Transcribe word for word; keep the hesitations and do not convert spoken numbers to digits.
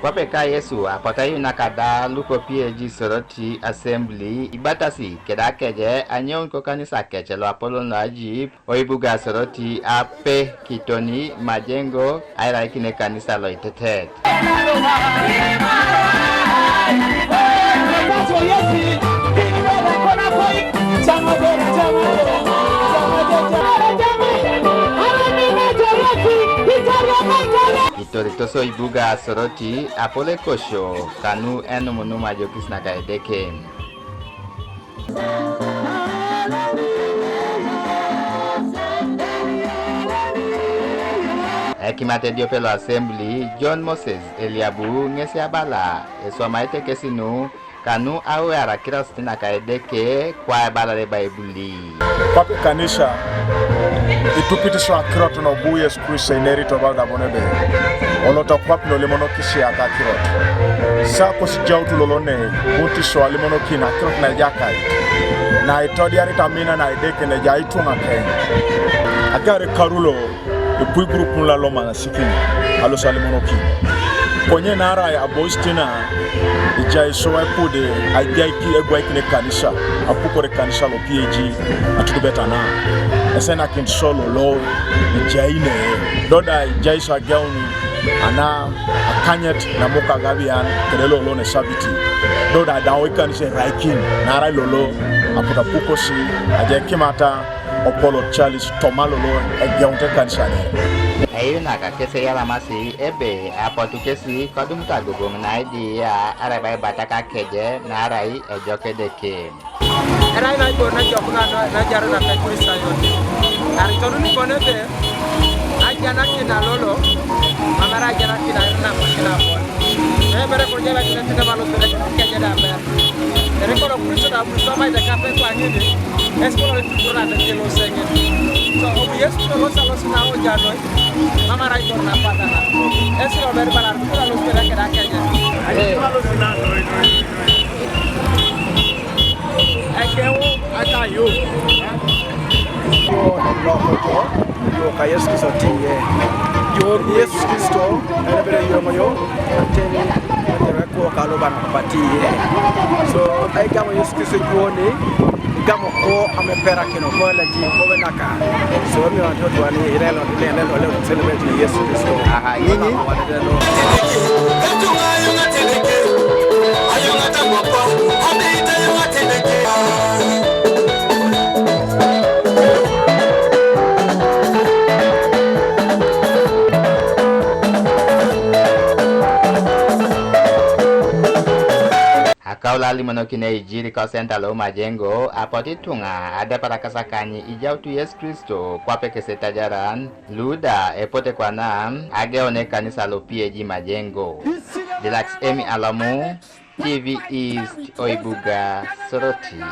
Kwape ka Yesu apotu eyunak ada luko P A G Soroti Assembly, ibatasi keda akeje anyoun ko kanisa kec lo apolon lo Ajip, o ibuga Soroti ape kitoni Majengo airaikin ekanisa lo itetet. Itoritosi o ibuga Soroti apolekosio kanu enumunum ajokis naka Edeke. Ekimat ediope lo Assembly, John Moses Eliabu, ŋesi abala eswamaete kesi nu kanu awear akirosit naka Edeke kwa ebalare Baibuli. Kwape kanisa itupit sio akirot nabu Yesu Kristo inerit obala da bon ebe, oloto kwap nolimonokisi aka akirot. Sa kosijaut lolo ne bunit sio alimonokin akirot na Ejakait, na itodiarit amina na Edeke ne ejai ituŋa keny. Agar ekaru lo epuigurupun lalo manasikin alosi alimonokin. Konye naarai abois tina, ejai sio epude, ajai ki egwaikin ekanisa, apukore ekanisa lo P A G atutubet ana. Esenakin sio lolo ejai ne, do da ejai sio ageun ana akanyet namuka gabian kede lolo ne sabiti, do da adau ekanisa eraikin, naarai lolo aputapukosi aje kimata Opolot Charles toma lolo egeunit ekanisa ne. Eyunak kes eyalamasi ebe apotu kesi kodumut agogoŋ naidia arai baibatak akeje naarai ejok Edeke. Erai naibor najok najaru naka Ikristayon. Aritoruni kon ebe ajanakina lolo, mam erai ajanakina airinamakina bon. Ebere kojela kina tina malo bere keje da ber. Ere koro Kristo da Kristo mai da kape kwa ngini. Esi koro le tutu na da kelo sengi. So obu Yesu Kristo lo salo sina o janoi. Mam erai koro na patana. Esi lo ber balar kula lo sina keda keje. Ekeu ata yu. Yo eloko jo, yo ka Yesu Kristo tiye. Yo Yesu Kristo, ene bere yo moyo, ateni, ateni ko kalo bana patiye. So, ai kama Yesu Kristo juoni, kama ko amepera kino ko la ji ko benaka. So, mi wa to tuani, ile lo, ile lo, ile lo, celebrate Yesu Kristo. Aha, nyinyi? Akaulo alimonokin eijiri kosenta lo Majengo, apotu ituŋa adepar kasakany ijautu Yesu Kristo kwape kes etajaran, lu da epote kwana ageun ekanisa lo P A G Majengo. Dilax Emi Alomu, T V East, oibuga Soroti.